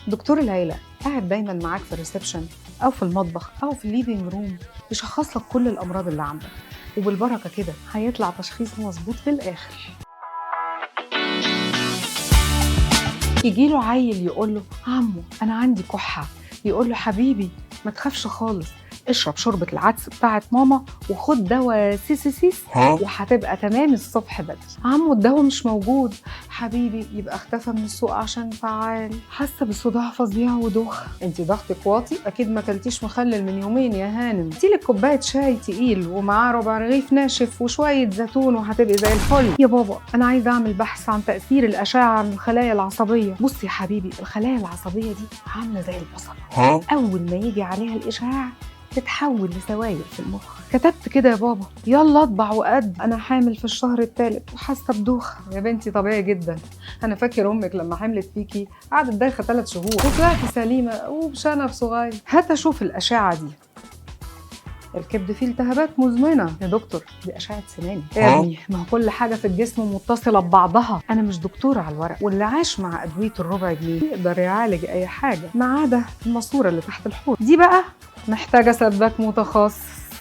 دكتور العيلة قاعد دايما معاك في ال reception أو في المطبخ أو في ال living room، يشخص لك كل الأمراض اللي عندك، وبالبركة كده هيطلع تشخيص مظبوط في الآخر. يجيله عيل يقول له عمو أنا عندي كحة، يقول له حبيبي ما تخافش خالص، اشرب شوربة العدس بتاعت ماما وخد دواء سيس سيس وهتبقى تمام الصبح بدري. عمو الدواء مش موجود، حبيبي يبقى اختفى من السوق عشان فعال. حاسه بصداع فظيع ودوخه، انت ضغطك واطي، اكيد ما اكلتيش مخلل من يومين يا هانم. هاتيلك كوباية شاي تقيل ومعاه ربع رغيف ناشف وشوية زيتون وهتبقي زي الفل. يا بابا انا عايزه اعمل بحث عن تاثير الاشعة على الخلايا العصبية. بصي يا حبيبي، الخلايا العصبية دي عامله زي البصله، اول ما يجي عليها الاشعاع تتحول لسوائل في المخ. كتبت كده يا بابا، يلا اطبع وقد. انا حامل في الشهر الثالث وحاسه بدوخه. يا بنتي طبيعي جدا، انا فاكر امك لما حملت فيكي قعدت دايخه 3 شهور وطلعتي سليمة وبشنب صغير. هات اشوف الاشعة دي، الكبد فيه التهابات مزمنة يا دكتور، دي اشعه سناني يا ابني. ما هو كل حاجة في الجسم متصلة ببعضها. انا مش دكتورة على الورق، واللي عاش مع ادوية الربع جنيه يقدر يعالج اي حاجة ما عدا الماسورة اللي تحت الحوض دي، بقى محتاجه سباك متخصص.